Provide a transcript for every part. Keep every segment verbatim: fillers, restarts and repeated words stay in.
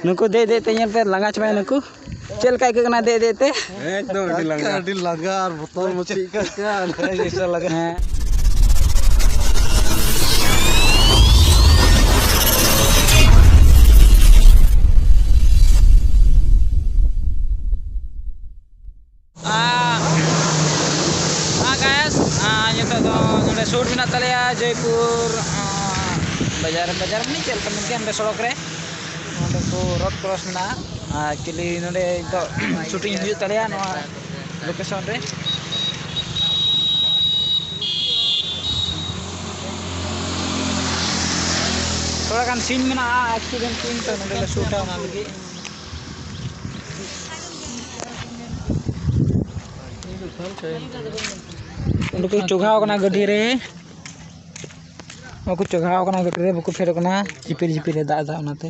ᱱᱩᱠᱩ ᱫᱮᱡ ᱫᱮᱡ ᱛᱮ ᱧᱮᱞ ᱯᱮ, ᱞᱟᱸᱜᱟ ᱪᱟᱵᱟᱭᱮᱱᱟ ᱠᱚ᱾ ᱪᱮᱫ ᱞᱮᱠᱟ ᱟᱹᱭᱠᱟᱹᱜ ᱠᱟᱱᱟ ᱫᱮᱡ ᱫᱮᱡ ᱛᱮ? ᱮᱠᱫᱚᱢ ᱟᱹᱰᱤ ᱞᱟᱸᱜᱟ᱾ ᱟᱹᱰᱤ ᱞᱟᱸᱜᱟ ᱟᱨ ᱵᱚᱛᱚᱨ ᱢᱟᱪᱷᱟ ᱟᱹᱭᱠᱟᱹᱜ ᱠᱟᱱ᱾ ᱦᱮᱸ᱾ ᱟᱨ ᱜᱟᱭᱮᱥ, ᱱᱤᱛᱚᱜ ᱫᱚ ᱱᱚᱰᱮ ᱥᱩᱴ ᱢᱮᱱᱟᱜ ᱛᱟᱞᱮᱭᱟ ᱡᱚᱭᱯᱩᱨ ᱵᱟᱡᱟᱨ, ᱵᱟᱡᱟᱨ ᱢᱟᱱᱮ ᱪᱮᱫ ᱞᱮᱠᱟ ᱢᱮᱱ ᱠᱮᱭᱟ, ᱱᱚᱰᱮ ᱥᱚᱲᱚᱠ ᱨᱮ᱾ ᱱᱚᱰᱮ ᱠᱚ ᱨᱳᱰ ᱠᱨᱚᱥ ᱢᱮᱱᱟᱜᱼᱟ᱾ ᱟᱨ ᱮᱠᱪᱩᱭᱮᱞᱤ ᱱᱚᱰᱮ ᱱᱤᱛᱚᱜ ᱥᱩᱴᱤᱝ ᱦᱩᱭᱩᱜ ᱛᱟᱞᱮᱭᱟ ᱱᱚᱣᱟ ᱞᱳᱠᱮᱥᱚᱱ ᱨᱮ᱾ ᱛᱷᱚᱲᱟ ᱜᱟᱱ ᱥᱤᱱ ᱢᱮᱱᱟᱜᱼᱟ, ᱮᱠᱥᱤᱰᱮᱱᱴ ᱥᱤᱱ, ᱛᱚ ᱱᱚᱰᱮ ᱞᱮ ᱥᱩᱴᱟ ᱚᱱᱟ ᱞᱟᱹᱜᱤᱫ᱾ ᱩᱱᱠᱩ ᱪᱚᱜᱷᱟᱣ ᱠᱟᱱᱟ ᱜᱟᱹᱰᱤ ᱨᱮ, ᱵᱟᱠᱚ ᱪᱚᱜᱷᱟᱣ ᱠᱟᱱᱟ ᱜᱟᱹᱰᱤ ᱨᱮ, ᱵᱟᱠᱚ ᱯᱷᱮᱰᱚᱜ ᱠᱟᱱᱟ, ᱡᱷᱤᱯᱤᱨ ᱡᱷᱤᱯᱤᱨ ᱮ ᱫᱟᱜ ᱮᱫᱟ ᱚᱱᱟᱛᱮ᱾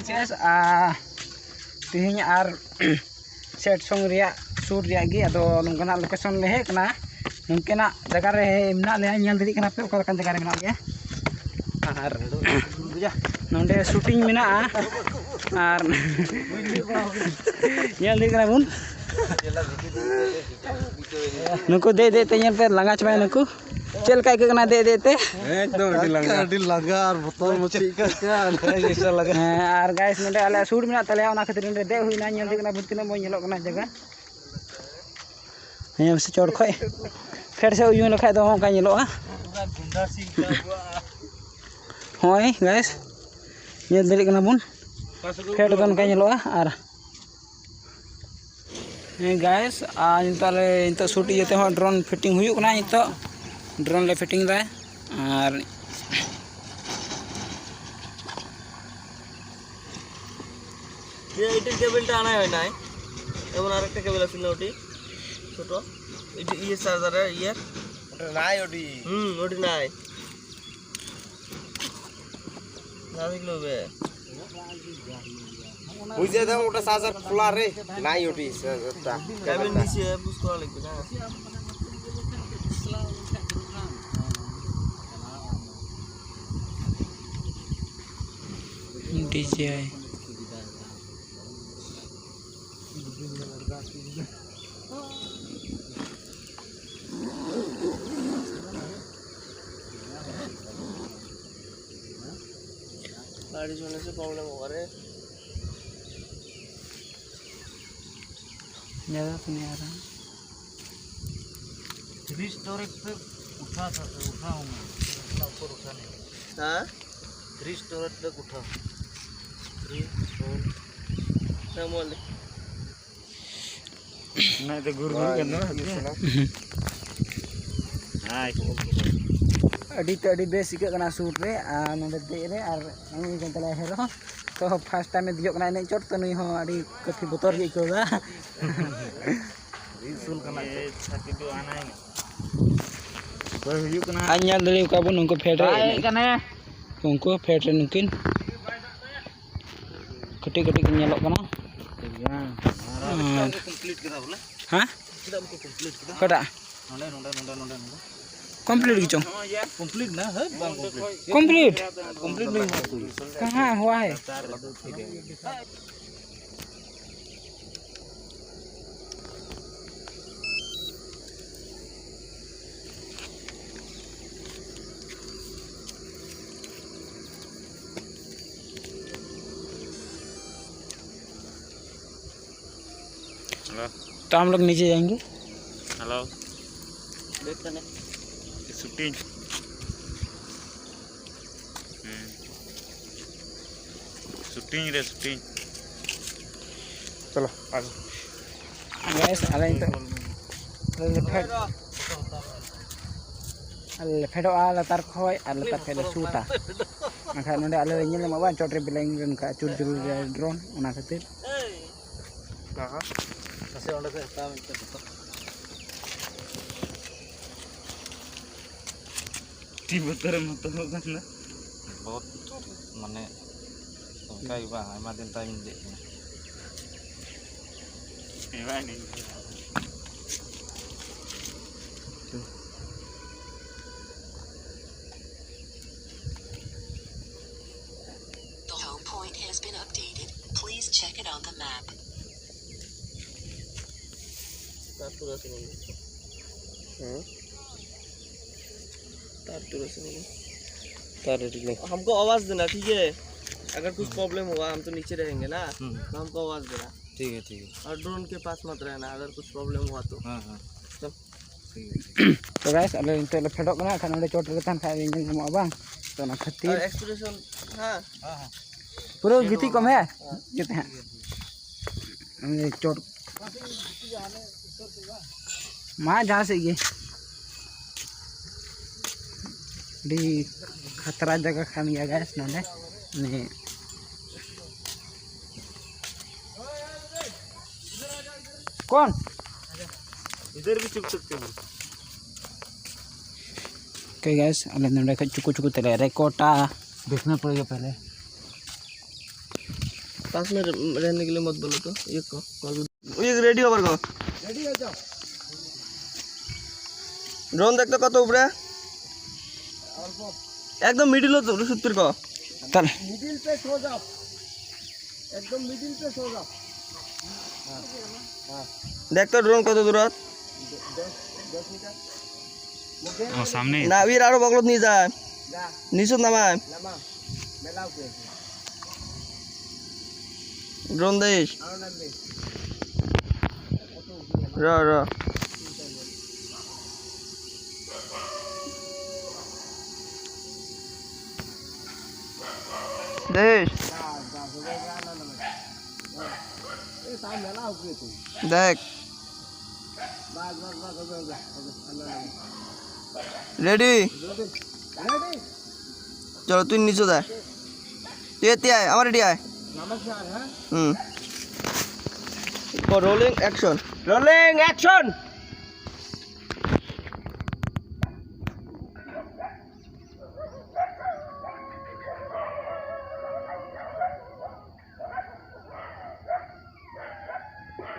ᱵᱮᱥ, ᱟᱨ ᱛᱮᱦᱮᱧ ᱟᱨ ᱥᱮᱴ ᱥᱚᱝ ᱨᱮᱭᱟᱜ ᱥᱩᱴ ᱨᱮᱭᱟᱜ ᱜᱮ, ᱟᱫᱚ ᱱᱚᱝᱠᱟᱱᱟᱜ ᱞᱳᱠᱮᱥᱚᱱ ᱞᱮ ᱦᱮᱡ ᱠᱟᱱᱟ, ᱱᱚᱝᱠᱟᱱᱟᱜ ᱡᱟᱭᱜᱟ ᱨᱮ ᱢᱮᱱᱟᱜ ᱞᱮᱭᱟ, ᱧᱮᱞ ᱫᱟᱲᱮᱭᱟᱜ ᱠᱟᱱᱟ ᱯᱮ ᱚᱠᱟ ᱞᱮᱠᱟᱱ ᱡᱟᱭᱜᱟ ᱨᱮ ᱢᱮᱱᱟᱜ ᱞᱮᱭᱟ᱾ ᱟᱨ ᱱᱚᱰᱮ ᱥᱩᱴᱤᱝ ᱢᱮᱱᱟᱜᱼᱟ, ᱟᱨ ᱧᱮᱞ ᱫᱟᱲᱮᱭᱟᱜ ᱠᱟᱱᱟ ᱵᱚᱱ, ᱱᱩᱠᱩ ᱫᱮᱡ ᱫᱮᱡ ᱛᱮ ᱧᱮᱞ ᱯᱮ ᱞᱟᱸᱜᱟ ᱪᱟᱵᱟᱭᱮᱱᱟ ᱠᱚ᱾ ᱪᱮᱫ ᱞᱮᱠᱟ ᱟᱹᱭᱠᱟᱹᱜ ᱠᱟᱱᱟ ᱫᱮᱡ ᱫᱮᱡ ᱛᱮ? ᱮᱠᱫᱚᱢ ᱟᱹᱰᱤ ᱞᱟᱸᱜᱟ᱾ ᱟᱹᱰᱤ ᱞᱟᱸᱜᱟ ᱟᱨ ᱵᱚᱛᱚᱨ ᱢᱟᱪᱷᱟ ᱟᱹᱭᱠᱟᱹᱜ ᱠᱟᱱ᱾ ᱦᱮᱸ, ᱟᱨ ᱜᱟᱭᱮᱥ, ᱱᱚᱰᱮ ᱟᱞᱮᱭᱟᱜ ᱥᱩᱴ ᱢᱮᱱᱟᱜ ᱛᱟᱞᱮᱭᱟ, ᱚᱱᱟ ᱠᱷᱟᱹᱛᱤᱨ ᱱᱚᱰᱮ ᱫᱮᱡ ᱦᱩᱭᱱᱟ᱾ ᱧᱮᱞ ᱫᱟᱲᱮᱭᱟᱜ ᱠᱟᱱᱟ ᱵᱚᱱ ᱛᱤᱱᱟᱹᱜ ᱢᱚᱡᱽ ᱧᱮᱞᱚᱜ ᱠᱟᱱᱟ ᱡᱟᱭᱜᱟ᱾ ᱦᱮᱸ, ᱥᱮ ᱪᱚᱴ ᱠᱷᱚᱡ ᱯᱷᱮᱰ ᱥᱮᱫ ᱩᱭᱩᱝ ᱞᱮᱠᱷᱟᱡ ᱫᱚ ᱚᱱᱠᱟ ᱧᱮᱞᱚᱜᱼᱟ᱾ ᱦᱳᱭ ᱜᱟᱭᱮᱥ, ᱧᱮᱞ ᱫᱟᱲᱮᱭᱟᱜ ᱠᱟᱱᱟ ᱵᱚᱱ, ᱯᱷᱮᱰ ᱫᱚ ᱚᱱᱠᱟ ᱧᱮᱞᱚᱜᱼᱟ᱾ ᱟᱨ ᱦᱮᱸ ᱜᱟᱭᱮᱥ, ᱟᱨ ᱱᱤᱛᱚᱜ ᱞᱮ, ᱱᱤᱛᱚᱜ ᱥᱩᱴ ᱤᱭᱟᱹ ᱛᱮᱦᱚᱸ ᱰᱨᱳᱱ ᱯᱷᱤᱴᱤᱝ ᱦᱩᱭᱩᱜ ᱠᱟᱱᱟ᱾ ᱱᱤᱛᱚᱜ ᱰᱨᱳᱱ ᱞᱮ ᱯᱷᱤᱴᱤᱝ ᱮᱫᱟ᱾ ᱟᱨ ये एटी केबलটা আনাই হয় নাই, এমন আরেকটা কেবল আছিল না ওটি ছোট, এই যে ইয়ে চার্জারের ইয়ে। ওটা নাই ওটি। হুম, ওটি নাই। না দেখলে হবে। ওই যে দেখো, ওটা চার্জার খোলা রে, নাই ওটি চার্জারটা। কেবল নিচে পুশ করা লাগবে না। ᱰᱤᱡᱮ᱾ गाड़ी चलने से प्रॉब्लम होगा रे। ज़्यादा तो नहीं आ रहा। थ्री स्टोरेज पे उठा था, उठा हूँ मैं, इतना ऊपर उठा नहीं। हाँ? थ्री स्टोरेज तक उठा हूँ। Three, four. ना मोल। नहीं तो गुरु गुरु करना। हाँ। ᱟᱹᱰᱤ ᱛᱮ ᱟᱹᱰᱤ ᱵᱮᱥ ᱟᱹᱭᱠᱟᱹᱜ ᱠᱟᱱᱟ ᱥᱩᱴ ᱨᱮ, ᱟᱨ ᱱᱚᱰᱮ ᱫᱮᱡ ᱨᱮ, ᱟᱨ ᱱᱩᱭ ᱠᱟᱱ ᱛᱟᱞᱮᱭᱟ ᱦᱮᱨᱳ᱾ ᱛᱚ, ᱯᱷᱟᱥᱴ ᱴᱟᱭᱤᱢ ᱮ ᱫᱮᱡᱚᱜ ᱠᱟᱱᱟ ᱮᱱᱮᱡ ᱪᱚᱴ, ᱛᱚ ᱱᱩᱭ ᱦᱚᱸ ᱟᱹᱰᱤ ᱠᱟᱹᱯᱷᱤ ᱵᱚᱛᱚᱨ ᱜᱮ ᱟᱹᱭᱠᱟᱹᱣ ᱮᱫᱟ᱾ ᱨᱤᱞᱥ ᱦᱩᱭᱩᱜ ᱠᱟᱱᱟ᱾ ᱚᱠᱚᱭ ᱦᱩᱭᱩᱜ ᱠᱟᱱᱟ? ᱟᱨ ᱧᱮᱞ ᱫᱟᱲᱮ ᱟᱠᱟᱫ ᱵᱚᱱ ᱩᱱᱠᱩ ᱯᱷᱮᱰ ᱨᱮ ᱮᱱᱮᱡ᱾ ᱩᱱᱠᱩ ᱯᱷᱮᱰ ᱨᱮ ᱱᱩᱠᱤᱱ ᱠᱟᱹᱴᱤᱡ ᱠᱟᱹᱴᱤᱡ ᱠᱤᱱ ᱧᱮᱞᱚᱜ ᱠᱟᱱᱟ᱾ ᱦᱮᱸ᱾ ᱠᱚᱢᱯᱞᱤᱴ ᱠᱮᱫᱟ ᱵᱚᱞᱮ᱾ ᱦᱮᱸ? ᱪᱮᱫᱟᱜ ᱵᱟᱠᱚ ᱠᱚᱢᱯᱞᱤᱴ ᱠᱮᱫᱟ? ᱚᱠᱟᱴᱟᱜ? ᱱᱚᱰᱮ, ᱱᱚᱰᱮ, ᱱᱚᱰᱮ, ᱱᱚᱰᱮ, ᱱᱚᱰᱮ᱾ ᱠᱚᱢᱯᱞᱤᱴ ᱜᱮᱪᱚᱝ? ᱠᱚᱢᱯᱞᱤᱴ ᱱᱟ, ᱦᱮᱸ, ᱵᱟᱝ ᱠᱚᱢᱯᱞᱤᱴ᱾ ᱠᱚᱢᱯᱞᱤᱴ? ᱠᱚᱢᱯᱞᱤᱴ ᱱᱟ, ᱦᱮᱸ᱾ ᱠᱟᱦᱟᱸ ᱦᱩᱣᱟ ᱦᱮ? हेलो। तो हम लोग नीचे जाएंगे। हेलो। देख तने। शूटिंग। हम्म। शूटिंग रे, शूटिंग। चलो, आ जाओ। ᱜᱮᱥ, ᱟᱞᱮ ᱱᱤᱛᱚᱜ ᱟᱞᱮ ᱞᱮ ᱯᱷᱮᱰ, ᱟᱞᱮ ᱞᱮ ᱯᱷᱮᱰᱚᱜᱼᱟ ᱞᱟᱛᱟᱨ ᱠᱷᱚᱡ, ᱟᱨ ᱞᱟᱛᱟᱨ ᱠᱷᱚᱡ ᱞᱮ ᱥᱩᱴᱟ᱾ ᱮᱱᱠᱷᱟᱱ ᱱᱚᱰᱮ ᱟᱞᱮ ᱞᱮ ᱧᱮᱞ ᱧᱟᱢᱚᱜᱼᱟ ᱵᱟᱝ, ᱪᱚᱴ ᱨᱮ ᱵᱤᱞᱟᱹᱭᱤᱝ ᱨᱮ ᱱᱚᱝᱠᱟ ᱟᱹᱪᱩᱨ ᱡᱟᱹᱨᱩᱲ ᱜᱮᱭᱟ ᱰᱨᱳᱱ, ᱚᱱᱟ ᱠᱷᱟᱹᱛᱤᱨ᱾ ᱢᱟᱥᱮ ᱚᱸᱰᱮ ᱠᱷᱚᱡ ᱦᱟᱛᱟᱣ ᱢᱤᱫᱴᱮᱱ ᱯᱷᱳᱴᱳ᱾ ᱛᱤ ᱵᱚᱛᱚᱨᱮᱢ ᱦᱟᱛᱟᱣ ᱠᱟᱱᱟ᱾ ᱵᱚᱛᱚᱨ ᱢᱟᱱᱮ ᱚᱱᱠᱟ ᱜᱮ ᱵᱟᱝ, ᱟᱭᱢᱟ ᱫᱤᱱ ᱛᱟᱭᱚᱢ ᱤᱧ ᱫᱮᱡ ᱠᱟᱱᱟ᱾ ᱦᱮᱸ, ᱵᱟᱝ ᱱᱤᱧ ᱫᱮᱡ ᱠᱟᱱᱟ᱾ The home point. Check it on the map. तार पूरा सुन लो। हाँ। तार पूरा सुन लो। तार रेडी ले। हमको आवाज़ देना, ठीक है? अगर कुछ प्रॉब्लम हुआ, हम तो नीचे रहेंगे ना, हम्म। तो हमको आवाज़ देना। ठीक है, ठीक है। और ड्रोन के पास मत रहना, अगर कुछ प्रॉब्लम हुआ तो। हाँ, हाँ। चल। ठीक है, ठीक है। ᱛᱚ ᱜᱟᱭᱥ, ᱟᱞᱮ ᱱᱤᱛᱚᱜ ᱞᱮ ᱯᱷᱮᱰᱚᱜ ᱠᱟᱱᱟ, ᱠᱷᱟᱱ ᱱᱚᱸᱰᱮ ᱪᱚᱴ ᱨᱮᱜᱮ ᱛᱟᱦᱮᱱ ᱠᱷᱟᱡ ᱧᱮᱞ ᱧᱟᱢᱚᱜᱼᱟ ᱵᱟᱝ? ᱛᱚ ᱚᱱᱟ और ᱠᱷᱟᱹᱛᱤᱨ एक्सप्रेशन, हाँ। हाँ, हाँ। ᱯᱩᱨᱟᱹ ᱜᱤᱛᱤᱡ ᱠᱚᱜ ᱢᱮ, ᱜᱤᱛᱤᱡ ᱦᱟᱸᱜ᱾ ᱚᱸᱰᱮ ᱪᱚᱴ ᱢᱟ ᱡᱟᱦᱟᱸ ᱥᱮᱫ ᱜᱮ᱾ ᱟᱹᱰᱤ ᱠᱷᱟᱛᱨᱟ ᱡᱟᱭᱜᱟ ᱠᱟᱱ ᱜᱮᱭᱟ ᱜᱟᱭᱥ ᱱᱚᱸᱰᱮ᱾ ᱱᱤᱭᱟᱹ ᱠᱚᱱ इधर भी चुप सकते हैं। ᱳᱠᱮ ᱜᱟᱭᱥ, ᱟᱞᱮ ᱱᱚᱸᱰᱮ ᱠᱷᱚᱡ ᱪᱩᱠᱩ ᱪᱩᱠᱩ ᱛᱮᱞᱮ ᱨᱮᱠᱚᱨᱰᱟ᱾ देखना पड़ेगा पहले। पास में रहने के लिए मत बोलो तो, ये को कॉल, ये रेडी ओवर को। ड्रोन देख तो कत ऊपरे, एकदम मिडिल तो सुत्तर को। ᱛᱟᱦᱞᱮ देख तो ड्रोन कत दूर। ও, সামনে। ना वीर आरो बगलत नहीं जाए। निसुत ना माय। ड्रोन देश। र र। देश। देख। रेडी। चलो, তুই নিচে যা। তুই এতে আয়, আমার এটি আয়। Hmm. Rolling action. Rolling action.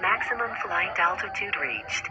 Maximum flight altitude reached.